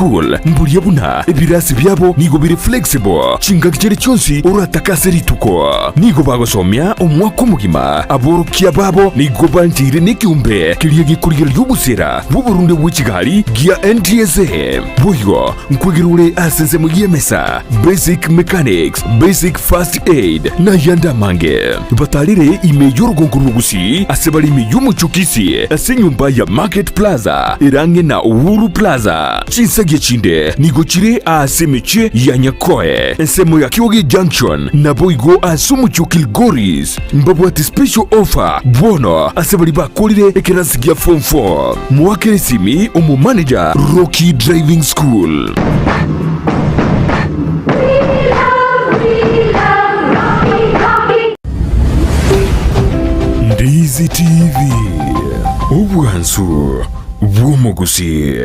School mburia buna ebirasi biabo nigo bire flexible chingaki chiria chionsi oratake ase rituko. Nigo bagosomia omwaka omogima. Aborokia babo nigo bancheire nekeombe keria gekorigereria obosera bw'oborunde bwe chigari gia NTSA. Boigo nkwegera ore ase ensemo y'emesa, basic mechanics, basic first aid, na ayande amange. Batarire ime y'orogongo rwa Gusii ase bare ime y'omochie o Kisii ase enyomba ya Market Plaza ere ang'e na Uhuru Plaza. Chinsagia chinde nigo chire ase emechie ya Nyakoe, ensemo ya Kioge Junction, naboigo ase omochie o Kilgoris. Mbabwate special offer bono ase baria bakorire ekerasi gia form 4. Moakere esimi omomanager Rocky Driving School. Ndizi TV, obwansu bw'omogusii.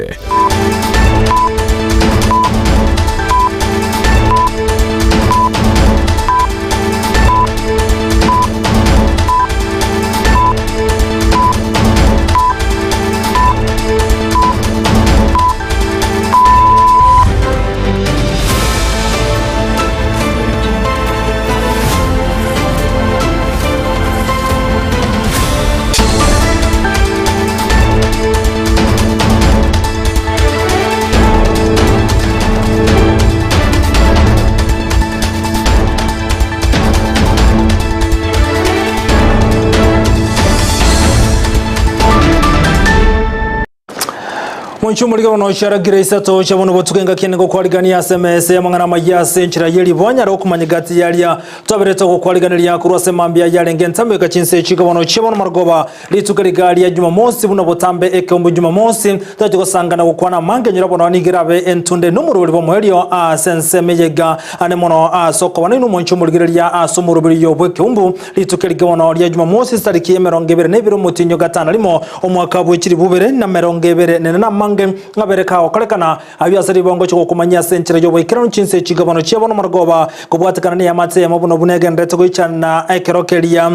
Mwancho omorige bono chiaragire isato chia bono botuko engaki ene gokwarigania ase emesa y'amang'ana amayia ase enchera ye ribonya rokomanya gati yaria twaberete ogokwariganeria korwa ase mambia yarenge entambe goika chinsa echi bono chia bono marogoba Rituko riga ria Jumamosi buna botambe ekeumbu Jumamosi, toche gosangana gokwana amange nyora bono nigo erabe entunde nomoroberi bw'omoerio ase ensemo eye iga ane mono ase okoba nainwe omonche omorigereria ase omoroberi oyo bw'ekeumbu. Rituko riga bono ria Jumamosi chitariki emerongo ebere na ebere omotienyi o gatano rimo omwaka bwe chilifu ibere na emerongo ebere nene namange abere kagokorekana Ayio ase ribongo chigokomanyia ase enchera y'oboikeranu chinse chigabano chia bono marogoba, kobwatekana neamate eyemo buna buna egendererete goichana ekero keria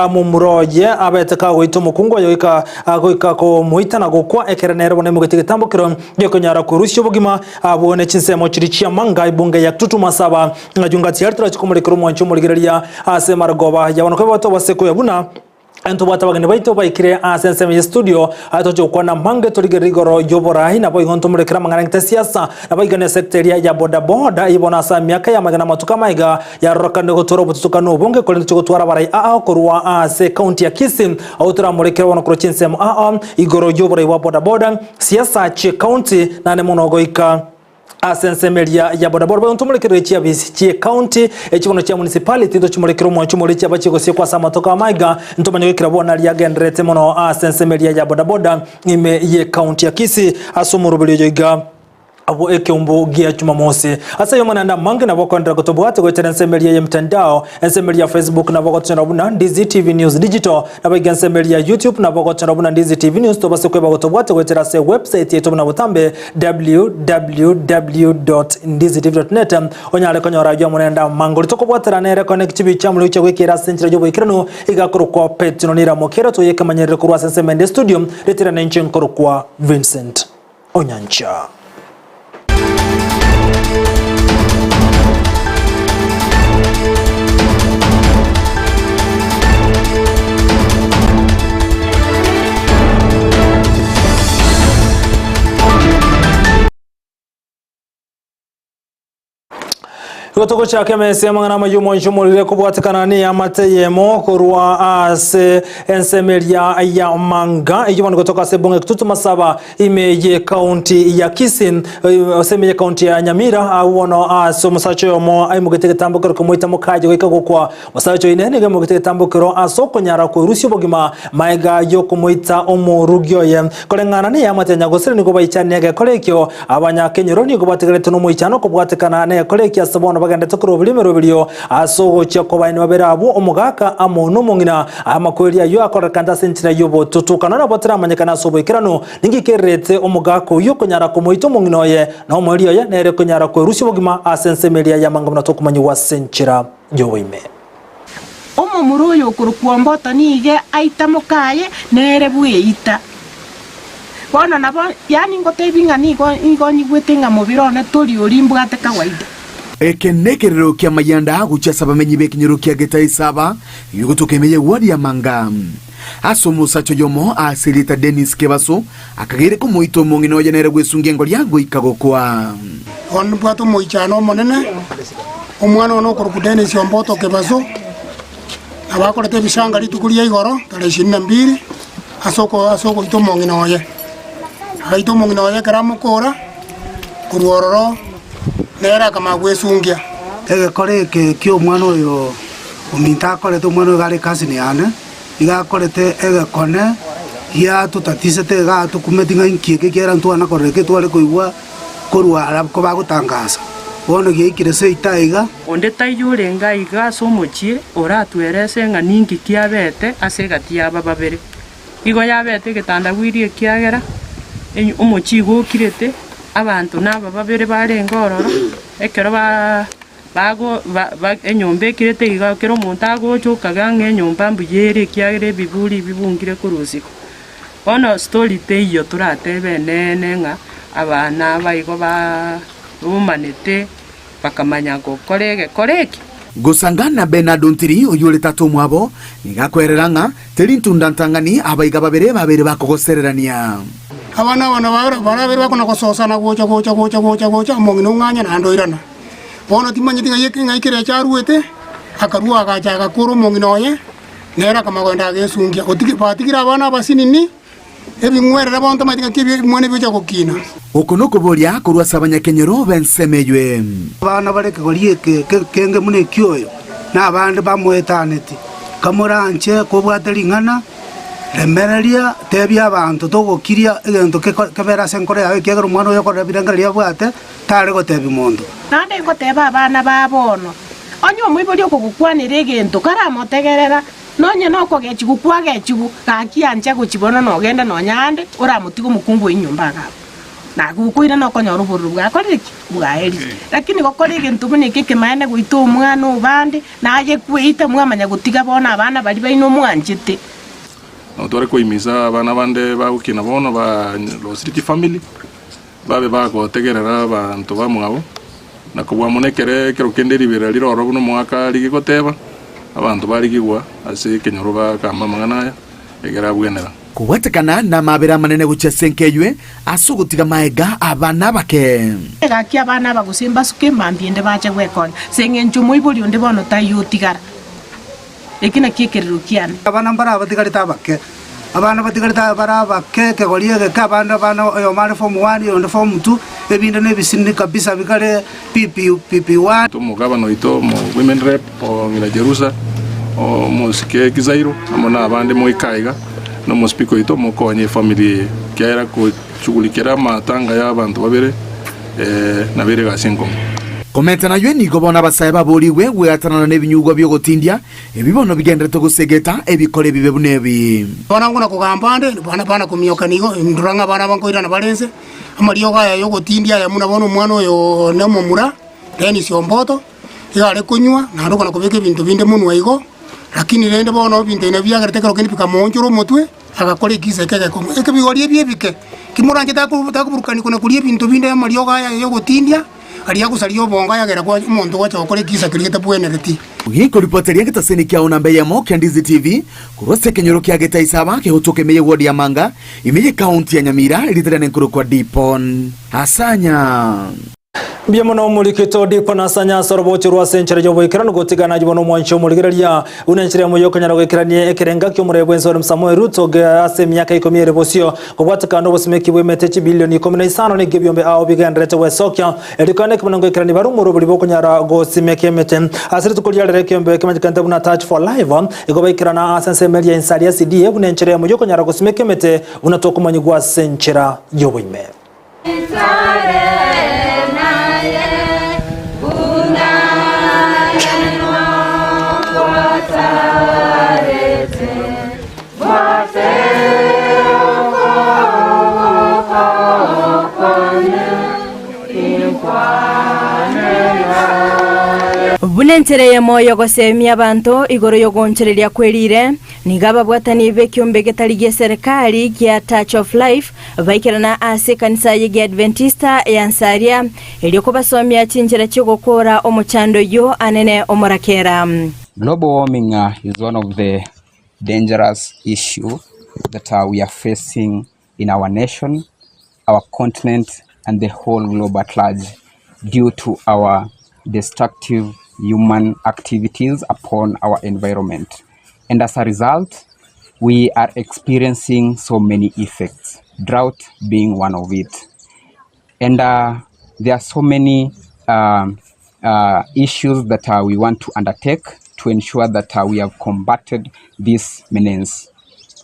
momura oye abete kagoita omokungu oye goika goika komoita na gokwa ekere nere bono emogete egetambokero gekonyara kwerusia obogima abwo ne chinsemo chiria chi'amanga ebunge ya Kitutu Masaba ng'ayio ngati yari torachi komorekera omwanchi omorigereria ase marogoba ya bono kobe tobase koya buna Ntobwate abageni baito baikire ase ensemo ye studio, aye toche gokwana amange torigerere igoro y'oborai, naboigo ntomorekere amang'ana ang'ete siasa, naboigo ne sector eria ya bodaboda, eyio bono ase emiaka y'amagena amatuko amaiga yarorekanire gotwara obotutukanu obonge korende toche gotwara abarai ao korwa ase ecounty ya Kisii, abwo toramorekere bono korwa chinsemo ao igoro y'oborai bwa bodaboda, siasa chi'ecounty naende mono goika. Ase ensemo eria ya bodaboda boigo ntomorekerere chiabisi chi'ecounty, echibono chia municipality ntochimorekere omwancho more chiaba chigosiekwa ase amatuko amaiga, ntomanye goikera bono aria agendererete mono ase ensemo eria ya bodaboda ime y'ecounty ya Kisii ase omoroberi oyo iga abwo ekeumbu gia Jumamosi. Ase ayio naende amange nabo okoenderera gotobwate goetera ensemo eria y'emitandao, ensemo eria ya Facebook nabo ogotochora buna Ndizi TV News Digital, Naboigo ensemo eria ya YouTube nabo ogochora buna Ndizi TV News tobase kweba gotobwate goetera ase website yaito buna botambe www.ndizitv.net onyare konyora ayio amo nende amangori tokobwatera nere connect chibicha muri gochia goikera ase enchera y'oboikeranu iga akorokwa Petino Niramoke toye ekemanyerere korwa ase ensemo ende studio retera nenche nkorokwa Vincent Onyancha. Igo togochaka emesa y'amang'ana amayia omwancho omorire kobwatekana n'eamate eyemo korwa ase ensemo eria ya Manga eyio bono gotoka ase ebunge Kitutu Masaba ime y'ekaunti ya Kisii ase ime y'ekaunti ya Nyamira abwo bono ase omosacha oyomo aimogete egetambokero komoita mokaye goika gokwa. Omosacha oyo nigo aimogete egetambokero ase okonyara kwerusia obogima maega y'okomoita omorugi oye. Koreng'ana neamate ya nyagosira nigo baichanie egekora ekio, abanyakenyoro nigo batigarete nomoichano kobwatekana negekora ekio ase bono bagendete koroberia emeroberio ase ogochia kw'abaeni babere abwo omogaka amo nomong'ina. Amakweri ayio akorekanete ase enchera y'obotutukano nabo teramanyekane ase oboikeranu. Ninki kererete omogaka oyio konyara komoita omong'ina oye, na omoerio oye nere konyara kwerusia obogima ase ensemo eria y'amanga buna tokomanyigwa ase enchera y'oboime. Omomura oyo okorokwa Omboto nigo aita mokaye, nere bweita. Bono nabo, yaani ngotebi ng'a nigo nigo nyigwete ng'a mobere one tori oria mbwate kawaida. Eke nekerero ki'amayanda gochia ase abamenyi b'ekenyoro kia Getaisaba, egegotoka ime y'ewadi ya Manga. Ase omosacha oyomo ase erieta Dennis Kebaso akageire komoita omong'ina oye nere bwesungia engoria goika gokwa. Bono nimbwate omoichano omonene, omwana one okorokwa Dennis Omboto Kebaso, nabo akorete ebisanga rituko ria igoro tarehe ishirini na mbili, ase oko ase ogoita omong'ina oye. Agaita omong'ina oye ekero amokora, korwa ororo nere akamanya gwesungia. Egekora eke ki'omwana oyo ominto akorete, omwana oyo iga are ecousin yane, iga akorete egekone giatotatisete iga atokumeti ng'a inki eke ekiagera ntwana korora eke tware koigwa korwa ara kobagotangasa. Bono giaikire seito aiga. Onde taiyo orenge aiga ase omochie oratwerese ng'a ninki kiabete ase egati y'aba babere. Igo yabete egetandagwiri ekiagera omochie igo okirete, abanto naba babere barenge ororo, ekero bago enyomba ekirete iga kera omonto agocha okaga ng'a enyomba mbuya ere ekiagera ebiburi bibungire korwa isiko. Bono story teiyo toratebe eneene ng'a abana aba igo barumanete bakamanya gokora egekora eke. Gosanga na Bernard Ontiri oyio ore tata omwabo, nigo akwerera ng'a teri ntunda ntang'ani abaiga babere babeire bakogosererania. Abana aba nabo barabere bakona gososana gocha gocha gocha gocha gocha, omong'ina ong'anya naende oirana. Bono timanyeti ng'ai eke ng'ai kerecha aruete, akarua agacha agakora omong'ina oye, nere akamanya kogenda agesungia. Otigi batigire abana abasinini, ebing'werere bono tamanyeti ng'aki ebi ebimwana ebi bigocha gokina. Oko nokoboria korwa ase abanyakenyoro b'ensemo eywe. Abana bare ekegori eke kenge buna ekioyo, na abande bamoetaneti. Kamoranche kobwate ring'ana, remereria, tebia abanto togokiria egento kebere ase enkoro yao, ekiagera omwana oyo okorora ebirengererio abwate, tare gotebia monto. Naende ngoteba abana ba bono, onye omoibori okogokwanera egento, karamotegerera, Nonye nokogechigwa kwagechigwa, gaki ancha gochia bono nogende nonya aande oramotige omokungu oinyomba iga abwo. Nagokoira nokonyora obororo bwakorire ki? Bwaerire. Lakini gokora egento buna eke ekemanene goita omwana obande, naye kweita mwamanya gotiga bono abana baria baino mwanchete. Nabo tware koimisa abana bande bagokina bono barosirie chifamiri, babe bagotegerera abanto bamwabo, na kobua mono ekere ekero kende riberera rire ororo buna omogaka rigigoteba, abanto barigigwa ase ekenyoro bagamba amang'ana aya, egere abwenera. Kobwatekana namabera amanene gochia ase enka eywe ase ogotiga maega abana abake. Gaki abana aba gose mbasuke mambia ende bache gwekonya, ase engencho omoibori onde bono taiyo otigara. Eki nakio ekerero kiane. Abana mbare abatigarete abake, abana batigarete bare abake ekegori egeke, abande abana oyomo are form one, oyonde form two, ebinde na ebisinini kabisa bikare PP PP one. Omogabana oito omo women rep o ng'ina Jerusa, omosike Kizairo, amo na abande moike aiga, na omospeaker oito mokonye efamiri eye, ekiagera koshughulikera amatanga ya abanto babere nabo ere egasi enkong'u. Komenta naywe nigo bono abasae baboorigwe gweatanana nebinyugwa bi'ogotindia, ebi bono bigenderete gosegeta ebikora ebibe buna ebi. Bono ngona kogamba ande, bana bana komioka nigo, ndora ng'a abana aba nkoirana bare inse, amariogo aya y'ogotindia aya buna bono omwana oyo one omomura, Dennis Omboto, iga are konywa, naende okona kobeka ebinto binde monwa igo, lakini rende bono ebinto ebi nabio biagerete ekero kende bikamoonchora omotwe, agakora ekisa eke egekong'u. Ekebigori ebi ebike, kimoranche takoburukani kona koria ebinto binde amariogo aya y'ogotindia, Aria agosaria obongo ayagera kwa omonto gocha gokora ekiisa keria getabwenereti. Gekoripoteria egetaseni kiao namba eyemo kia Ndizi TV korwa ase ekenyoro kia Getaisaba kegotoka ime y'eward ya Manga ime y'ekaunti ya Nyamira erieta riane nkorokwa Dipon Asanya. Mbuya mono omorikito Dipon Asanya ase orobocho rwa ase enchera y'oboikeranu gotigana ayio bono omwanchi omorigereria buna enchera eyemo y'okonyara goikerania ekerenga ki'omorembe bw'ense William Samoei Ruto ase emiaka ikomi ere bosio Kobwatekana nobosimeki bw'emete chibilioni 15 nigo ebiombe ao bigendererete gwesokia, erio kande ekemo ngoikerania bare omorobori bw'okonyara gosimeka emete. Ase rituko ria rero ekiombe kemanyekanete buna Touch for Life igo baikerana ase ensemo eria Insaria CDA buna enchera eyemo y'okonyara gosimeka emete buna tokomanyigwa ase enchera y'oboime. Buna enchera eyemo y'ogosemia abanto igoro y'ogoonchoreria kwe riire, nigo ababwatani b'ekiombe getari gi'eserekari gia Touch of Life baikerana ase ekanisa y'Egeadventista ya Nsaria erio kobasomia chinchera chi'ogokoora omochando oyio anene omorakera. Global warming is one of the dangerous issue that we are facing in our nation, our continent and the whole globe at large due to our destructive human activities upon our environment. And as a result, we are experiencing so many effects, drought being one of it. And uh, there are so many uh, issues that uh, we want to undertake to ensure that uh, we have combated this menace.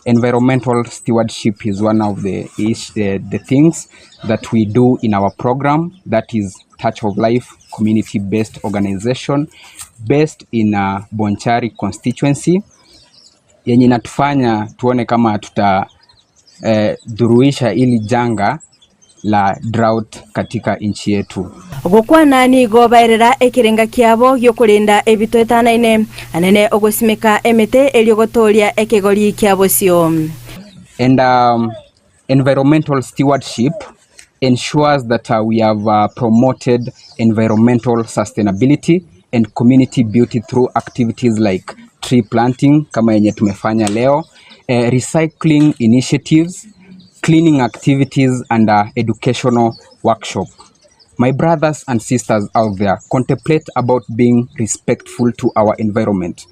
Environmental stewardship is one of the, is, the things that we do in our program, that is Touch of Life community-based organization based in uh, Bonchari constituency yenye inatufanya tuone kama tuta eh, dhuruisha ili janga la drought katika nchi yetu. Gokwana nigo baerera ekerenga kiabo giokorenda ebito etanaine anene ogosimeka emete erio gotoria ekegori kia bosio. And environmental stewardship ensures that we have promoted environmental sustainability and community beauty through activities like tree planting kama yenye tumefanya leo, recycling initiatives, cleaning activities and educational workshop. My brothers and sisters out there, contemplate about being respectful to our environment,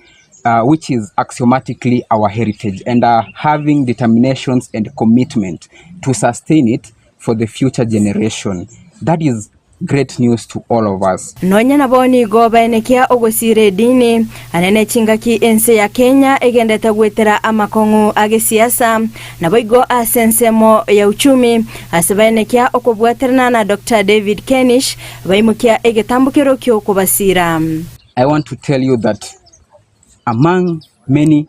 which is axiomatically our heritage, and having determinations and commitment to sustain it for the future generation. That is great news to all of us. Nonya nabo nigo baenekia ogosira edini anene chingaki ense ya Kenya egendete gwetera amakong'u agesiasa nabo igo ase ensemo ya uchumi ase baenekia okobwaterana na Dr. David Kenish baimukia egetambukero kio okobasira. I want to tell you that among many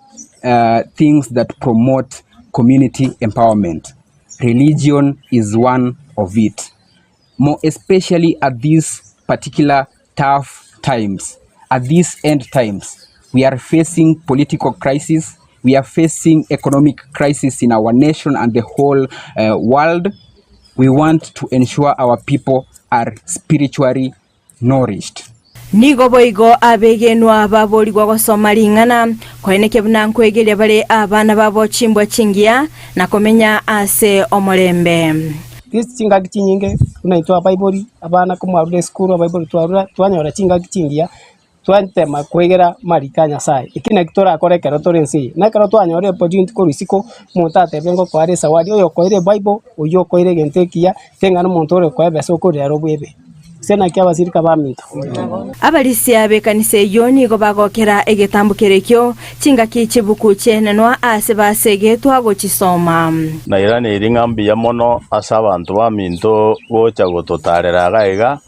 things that promote community empowerment, religion is one of it. More especially at these particular tough times, at these end times, we are facing political crisis, we are facing economic crisis in our nation and the whole world. We want to ensure our people are spiritually nourished. Nigo boigo abegenwa baborigwa gosoma ring'ana koeneke buna nkwegeria bare abana babo chimbwa chingiya na komenya ase omorembe. Chingaki chinyinge buna intwe abaibori abana komwarure esukuru abaibori twarura twanyora chingaki chingiya twatema kwegera marika a Nyasaye eki naki torakore ekero tore ense eye na ekero twanyora opportunity korwa isiko omonto atebe ngokoare esawadi oyo okoeire ebible oywo okoeire egento ekiya teng'ana omonto ore koa ebesa okorera aro bwebe gose naki abasirika baminto. Abarisia b'ekanisa eyio nigo bagokera egetambokero ekio chingaki chibuku chi'enenwa ase basegetwa gochisoma. Nairaneirie ng'a mbuya mono ase abanto baminto gocha gototaarera iga iga,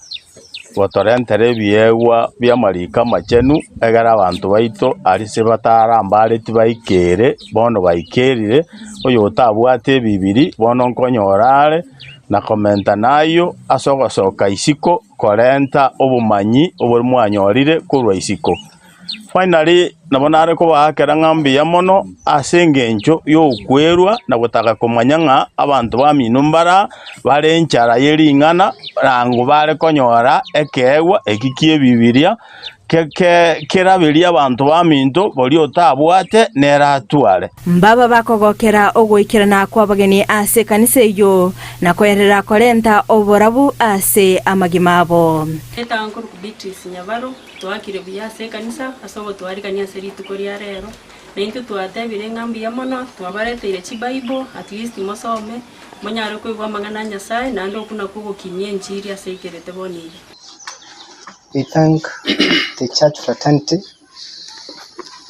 gotorentera ebiegwa bi'amariko amachenu, egere abanto baito arise batarambareti baikere, bono baikerire, oyotabwate ebibiri bono nkonyora are, na komenta nayio ase ogosoka isiko korenta obomanyi obore mwanyorire korwa isiko. Finally, nabo nare kobaakera ng'a mbuya mono ase engencho y'okwerwa na gotaka komanya ng'a abanto bamino mbara bare enchara ye ring'ana rango bare konyora ekeegwa eki ki'Ebibilia keraberie abanto baminto boria otabwate nere atware. Mbaba bakogokera ogoikerana kw'abageni ase ekanisa eyio, na koerera korenta oborabu ase amagima abo. Etang'ani nkorokwa Beatrice Nyabaro, Twakire buya ase ekanisa ase ogotwarigania ase rituko ria rero, na intwe twatebire ng'a mbuya mono, twabareteire chibible at least mosome, monyare koigwa amang'ana a Nyasaye, naende okwo nakwo ogokinia enchiri ase eikerete bono iga. We thank the church fraternity.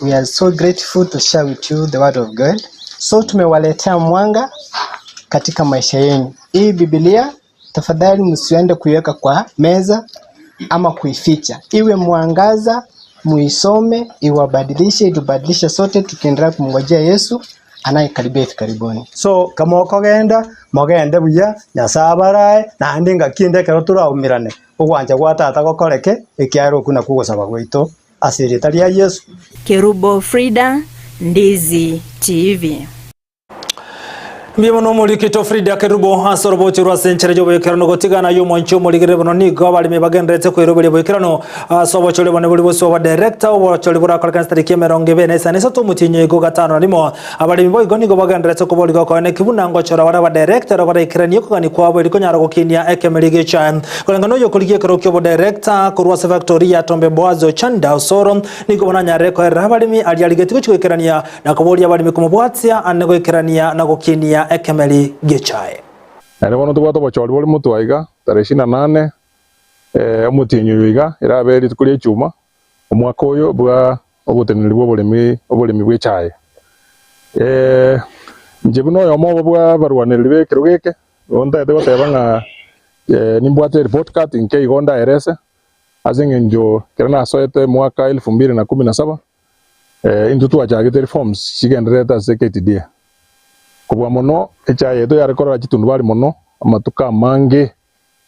We are so grateful to share with you the word of God. So tumewaletea mwanga katika maisha yenu. Hii Biblia tafadhali msiende kuiweka kwa meza ama kuificha. Iwe mwangaza, muisome, iwabadilishe, itubadilishe sote tukiendelea kumngojea Yesu anayekaribia hivi karibuni. So kamokogenda, mogende buya, Nyasae abarae, naende engaki ende ekero toraumerane, ogwancha gwa Tata gokoreke, ekiagera okwo nakwo ogosaba gwaito ase erieta ria Yeso. Kerubo Frida, Ndizi TV. Mbuya mono omorikito Frida Kerubo ase orobocho rwa ase enchera y'oboikeranu gotigana y'omwanchi omorigereri bono nigo abaremi bagendererete koiroberia boikeranu ase obochori bone bori bosio bwa director obochori borakorekane chitariki emerongo ebere na isano isato omotienyi oiko gatano na rimo abaremi boigo nigo bagendererete koboriga okoeneki buna ngochora bare abadirector ero baraikeranie okogania kwabo eri konyara gokinia ekemeri gechae koreng'ana oyokorigia ekero ki'obodirector korwa ase factory ya Tombe Boaz Ochanda Osoro nigo bono anyarire koerera abaremi aria arigetie gochia goikerania Na koboria abaremi komobwatia ane goikerania na gokinia ekemeri gi'echae. Naende bono tobwate obochori bore motwe aiga, tarehe ishirini na nane, omotienyi oyo iga, erabe rituko ria echuma, omwaka oyo bwa oboteneneri bw'oboremi oboremi bw'echae. Inche buna oyomo obo bwa abarwanereri b'ekerogo eke, nigo ntagete goteba ng'a nimbwate ereport card nke igo ndaerese, ase eng'encho ekero nasoete mwaka elfu mbili na kumi na saba, Intwe twachagete reforms chigendererete ase KTDA. Kobua mono echae yaito yare korora chitundubari mono amatuko amange,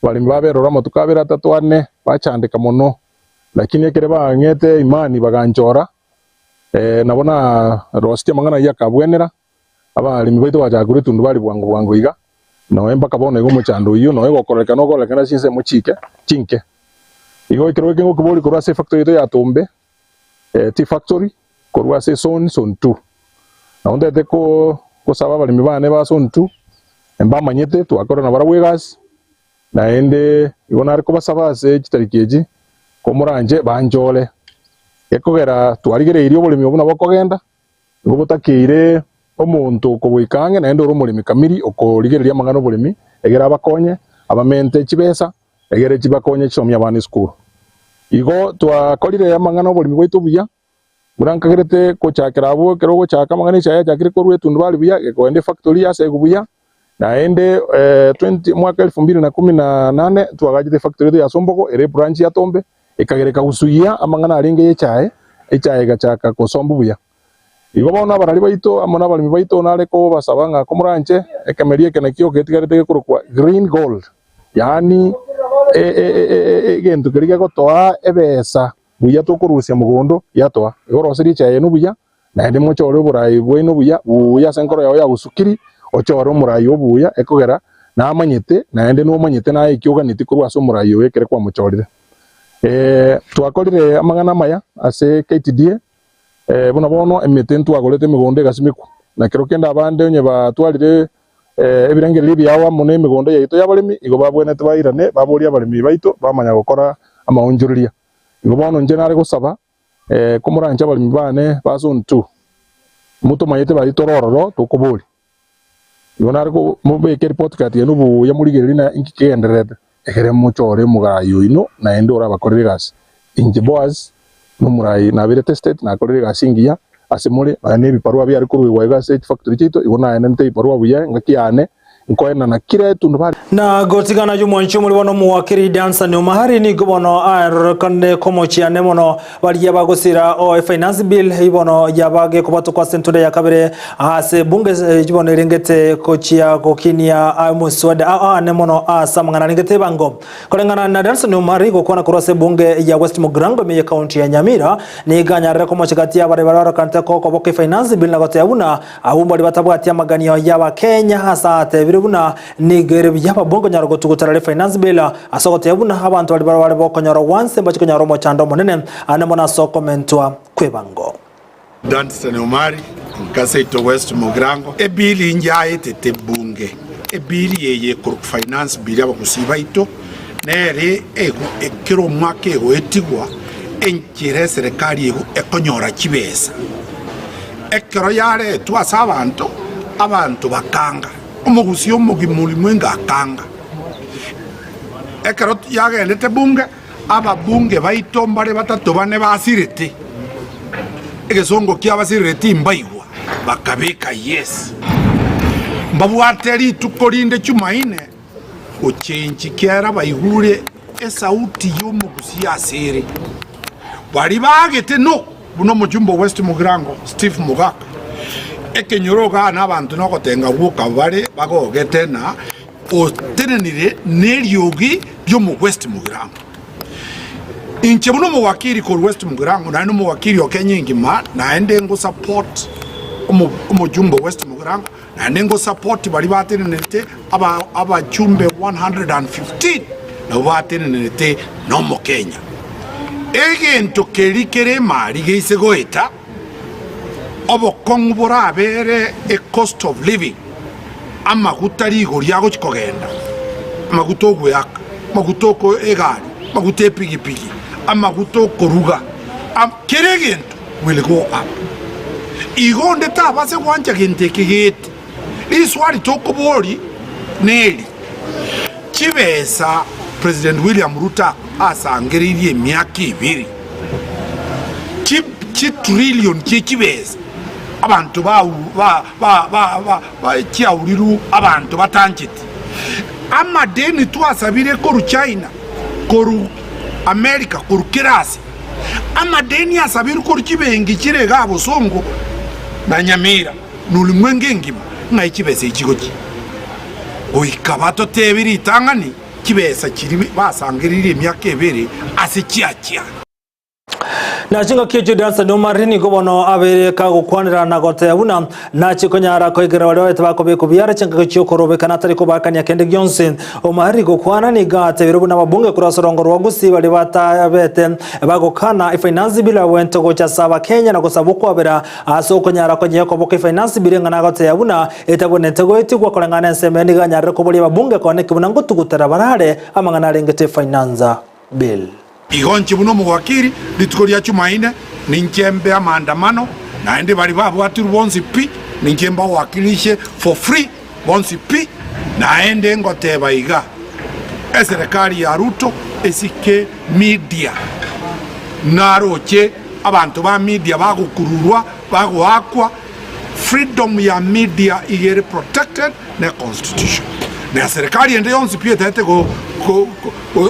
abaremi baberora amatuko abere atato ane bachandeka mono, lakini ekere bang'ete imani baganchora nabo narositie amang'ana ayio akabwenera, abaremi baito bagachaka korwa etundubari bwango bwango iga, noe mpaka bono iga omochando oyio noe gokorekana okorekana ase chinsemo chike chinke. Igo ekero eke ngokiboria korwa ase efactory yaito ya Tombe. Tea factory korwa ase zone zone two. Nabo ntagete gosaba abaremi bane ba zone two mbamanyete twakora nabarabwo egasi naende igo nare kobasaba ase chitariki echi komoranche banchore gekogera twarigereirie oboremi obo nabo bokogenda nigo botakeire omonto okoboika ang'e naende ore omoremi kamiri okorigereria amang'ana oboremi egere abakonye abamente chibesa egere chibakonye chisomie abana esukuru. Igo twakorire amang'ana oboremi bwaito buya, buna nkagerete gochakera abwo ekero ogochaka amang'ana echae yachakire korwa etundubari buya, gekogenda efactory yasegwa buya, naende 20 mwaka elfu mbili na kumi na nane twagachete efactory yaito ya Sombogo ere ebranch ya Tombe, ekagera ekagusuia amang'ana arenge ya echae, echae egachaka kosombu buya. Igo bono abarari baito amo nabaremi baito nare kobasaba ng'a komoranche ekemeri eke nakio getigarete gekorokwa green gold, yaani egento keria gegotoa ebesa buya tokorusia mogondo giatoa. Igo oroserie echae yaino buya, naende mochore oborai bwaino buya buya ase enkoro yao yagosukiri, ochore omorai obuya ekogera namanyete naende nomanyete naye eki oganetie korwa ase omorai oyo ekere kwamochorire. Twakorire amang'ana amaya ase KTDA. Buna bono emete ntwagorete emegondo egasimekwa, na kero kende abande onye batwarire ebirengererio ebiao amo nemegondo yaito y'abaremi, igo babwenerete bairane baborie abaremi baito bamanya gokora amaonchoreria. Igo bono inche nare gosaba, komoranche abaremi bane ba zone two, motomanyete baria tore ororo tokoboria. Igo nare mobeke report card yaino buya morigererie na inki kegendererete, ekere mochore omogayi oino naende orabakorere egasi. Inche Boaz, nomorayi nabeire tested, nakorire egasi engiya ase more, nonya na ebibarua biare koruegwa iga ase chifactory chiaito, igo naenenete ebibarua buya engaki yane, nkoenana kera etundubari. Na gotigana y'omwanchi omori bono omowakiri Danson Omari nigo bono aerorekanire komochiane mono Baria bagosira o Finance Bill ibono yabage kobatokwa ase entuda ya kabere ase bunge ibono erengete gochia gokinia omoswada aane mono ase amang'ana arengete ebango. Koreng'ana na Danson Omari gokwana korwa ase ebunge ya West Mugirango ime ye county ya Nyamira nigo anyarire komocha gati ya baria barorekanete koboka Finance Bill na goteba buna Abwo mbaria batabwati amaganio y'Abakenya ase atebire buna nigo ere buya ababunge konyara gotugutera refinance bill ase ogoteba buna abanto baria bare bokonyora gwanse mbache konyora omochando omonene ande mono ase okomentwa kw'ebango. Dunstan Omari, Nkaseito West Mugirango, Ebill inche aetete ebunge, ebill eye ekorokwa finance bill abagusii baito nere kera omwaka egoetigwa enchera eserekari ekonyora chibesa. Ekero yaretwa ase abanto, abanto bakanga, omogusii omogima orimwenge akanga. Ekero yagendete bunge, ababunge baito mbare batato bane basirete, egesongo kiabasirereti mbaigwa, bakabeka yes. Mbabwate rituko rinde Chumaine gochenchi kiagera baigure esauti y'omogusii ase ere. Baria baagete no. Buna omochumba o West Mugirango Steve Mogaka. Ekenyoro igaa na abanto nogotenga gwoka bare bagogete na otenenire neriogi riomo West Mugirango. Inche buna omowakili korwa West Mugirango naende omowakili o Kenya engima naende ngo support omojumbe o West Mugirango naende ngo support baria batenenerete abajumbe 115 nabwo batenenerete na omokenya. Egento keria kere emari geise goeta obokong'u borabere e cost of living, amaguta rigori agochia kogenda, amaguta ogoeaka, amaguta oko egari, amaguta epigipigi, amaguta okoruga, kera egento will go up. Igo onde tabase gwancha gento eke gete. Riswali tokoboria neri, Chibesa President William Ruto asangereirie emiaka ebere, chitrillion chie chibesa abanto chiaurirwe abanto batancheti, amadeni twasabire korwa China, korwa America, korwa kera ase, amadeni asabirwe korwa chibenki chire igaa Bosongo na Nyamira. Norimwenge engima ng'ai chibesa echi gochia? Goika batotebie ritang'ani chibesa chiria basangereirie emiaka ebere ase chiachia. Na chingaki echio Danson Omari nigo bono abeire kagokwanera na goteba buna nache konyara koigera baria baete bakobekwa biara chingaki chiokorobekana atari kobakania kende gionsi. Omari gokwana nigo atebire buna ababunge korwa ase orongo rwa Gusii baria batabete bagokana efinance bill abwente gocha ase abakenya na gosaba okwabera Ase okonyara konyia koboka efinance bill eng'ana agotebia buna etabwenerete goetigwa koreng'ana ensemo eye nigo anyarire koboria ababunge kone ki buna ngotugutera barare amang'ana arengete efinance bill. Igo inche buna omowakili, rituko ria Chumaine ninche mbe amaandamano, naende baria babwatirwe bonsi pi, ninche mbawakilishe for free bonsi pi, naende ngoteba iga, eserekari ya Ruto esike media, naroche abanto ba media bagokururwa, bagoakwa, freedom ya media iga ere protected ne constitution. Na serikali ende yonsi pi etagete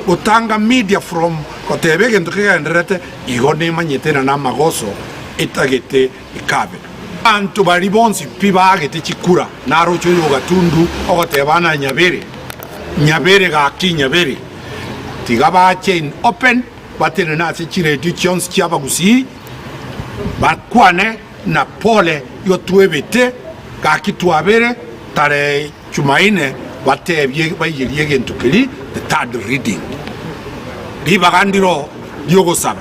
gotanga media from goteba egento kegendererete, igo nemanyete ng'a namagoso etagete ekabe. Abanto baria bonsi pi baagete chikura, naroche oyo o Gatundu ogoteba ng'a nyabere, nyabere gaki nyabere, tiga bache in open, Batenene ase chiredio chionsi chi'abagusii, bakwane na pole igo twebete, gaki twabere tarehe Chumaine batebie baiyerie egento keria the third reading. Ribaga ndiro ri'ogosaba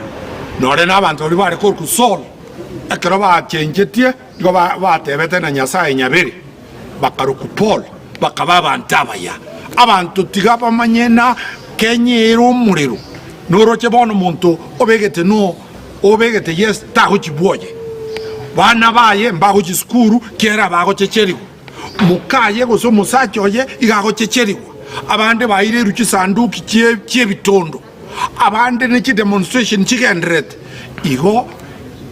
nore nabanto baria bare korokwa Saul ekero bachenchetie igo batebete na Nyasae nyabere bakarokwa Paul bakaba abanto abaya. Abanto tiga bamanye na Kenya ere omorero noroche bono omonto obegete no obegete yes tagochi bwoye bana baye mbagochi sukuru kiera bagochecherigwa mokaye gose omosacha oye iga agochecherigwa abande bairerwe chisanduki chie chiebitondo abande ne chidemonstration chigendererete igo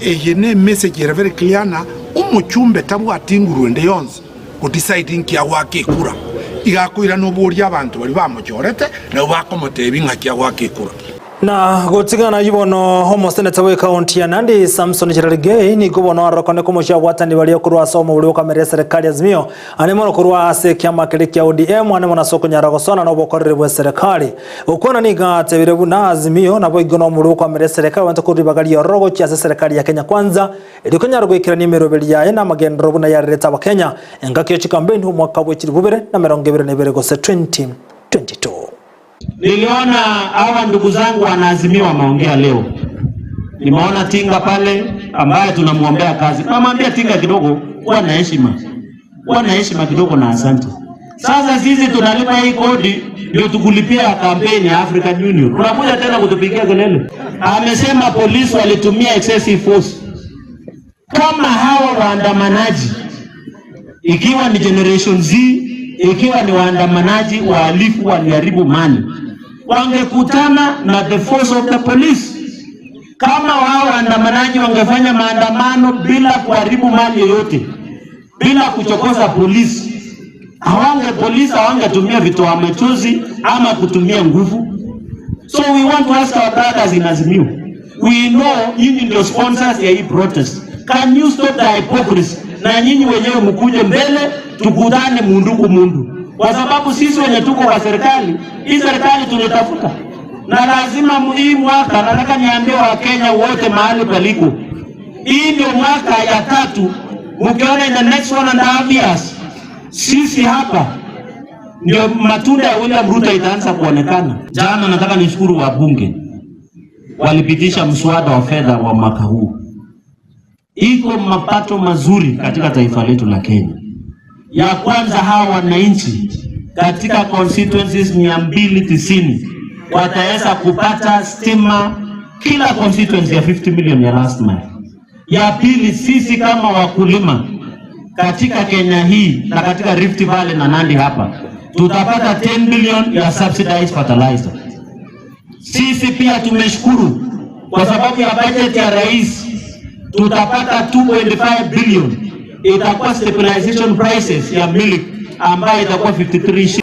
eye ne emessage ere very clear ng'a omochumbe tabwati nguru ende yonsi. Go-decide inki agoaka ekura, iga akoirana oborie abanto baria bamochorete, nabwo bakomotebia ng'aki agoaka ekura. Na gotigana ayio bono, omoseneta bw'ekaunti ya Nandi Samson Cherargei nigo bono arorokane komochia abwatani baria korwa ase omobori bw'okoamerera eserekari Azimio ane mono korwa ase ekiama keria kia ODM ane mono ase okonyara gosona na obokoreri bw'eserekari. Gokwana nigo atebire buna Azimio naboigo na omobori bw'okoamerera eserekari obwenerete korwa ribaga riororo gochia ase eserekari ya Kenya Kwanza Erio konyara goikerania emeroberi yaye na amagenderero buna yarerete Abakenya engaki ye chikampeini omwaka bwe chilifu bibere na emerongo ebere na ebere gose 2022. Niliona hawa ndugu zangu wanaazimio wameongea leo. Nimeona Tinga pale ambaye tunamwombea kazi. Namwambia Tinga kidogo, kuwa na heshima, kuwa na heshima kidogo na asante. Sasa sisi tunalipa hii kodi ndio tukulipia kampeni ya African Union. Unakuja tena kutupigia kelele. Amesema polisi walitumia excessive force. Kama hawa waandamanaji, ikiwa ni Generation Z, ikiwa ni waandamanaji wahalifu waliharibu mali, wangekutana na the force of the police. Kama wao waandamanaji wangefanya maandamano bila kuharibu mali yoyote, bila kuchokoza polisi, hawange polisi hawangetumia vitoa machozi ama kutumia nguvu. So we want to ask our brothers in Azimio, we know nyinyi ndio sponsors ya hii protest. Can you stop the hypocrisy? Na nyinyi wenyewe mkuje mbele, tukutane mundu ku mundu, kwa sababu sisi wenye tuko kwa serikali, hii serikali tulitafuta, na lazima hii mwaka, nataka niambie Wakenya wote mahali paliko, hii ndio mwaka ya tatu, mkiona in the next one and a half years, sisi hapa ndio matunda ya William Ruto itaanza kuonekana. Jana nataka nishukuru wabunge walipitisha mswada wa fedha wa mwaka huu. Iko mapato mazuri katika taifa letu la Kenya. Ya kwanza, hawa wananchi katika constituencies 290 wataweza kupata stima kila constituency ya 50 million ya last mile. Ya pili, sisi kama wakulima katika Kenya hii na katika Rift Valley na Nandi hapa tutapata 10 billion ya subsidized fertilizer. Sisi pia tumeshukuru kwa sababu ya budget ya rais tutapata 2.5 billion, itakuwa stabilization prices ya milk ambayo itakuwa 53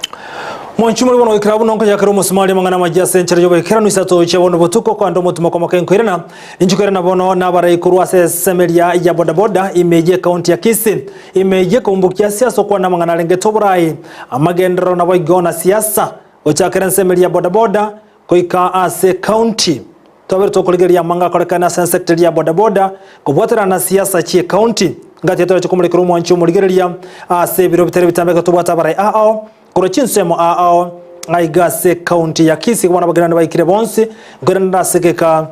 Mwanchi muri bono goikera buna nkoyakera omosumari amang'ana amaya ase enchera y'oboikeranu isato chia bono botuko kwanda omotumo kwa makenkoirana inchi koirana bono nabarai korwa ase esemeria ya bodaboda ime ye county ya Kisii ime ye koumbokia siasa okwana amang'ana arengete oborai amagenderero nabo igo na siasa gochakera ensemeria ya bodaboda goika ase county Twabere tokorigereria amang'a akorekane ase ensector ya bodaboda kobwaterana na siasa chie county. Ngati torache komorekera omwanchi omorigereria ase ebiro bitari bitambe ekero tobwate abarai ao korwa chinsemo ao aiga ase county ya Kisii bono abagerani baikire bonsi nkoiranera ase egeka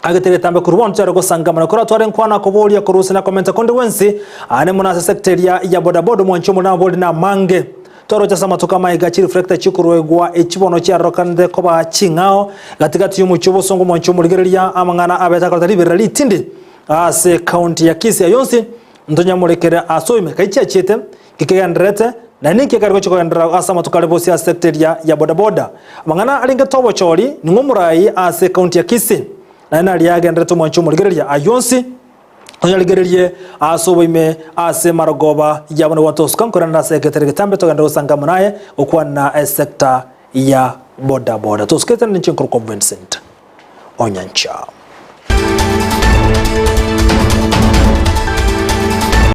agetari getambe korwa bono tware gosangamana koratware nkwana koboria korusia na komenta konde gwensi aane mono ase sector eria ya bodaboda omwanchi omore nabori namange. Toroche ase amatuko amaiga chireflector chikoruegwa echi bono chiarokanete koba ching'ao gati-gati y'omochie obosongo omwancho omorigereria amang'ana abete akoreta riberera ritindi ase county ya Kisii ayonsi ntonyamorekere ase oime kai chiachiete nkekegendererete na ninki ekare gochia kogenderera ase amatuko are bosio ase sector eria ya bodaboda amang'ana arengete obochori ning'o omorai ase county ya Kisii naende naria agendererete omwancho omorigereria ayonsi Onyarigererie ase oboime ase marogoba yabo na gwatosuka nkoirana ase egetari getambe togende gosanga amo naye gokwana esector ya bodaboda. Tosukete ninche nkorokwa Vincent Onyancha.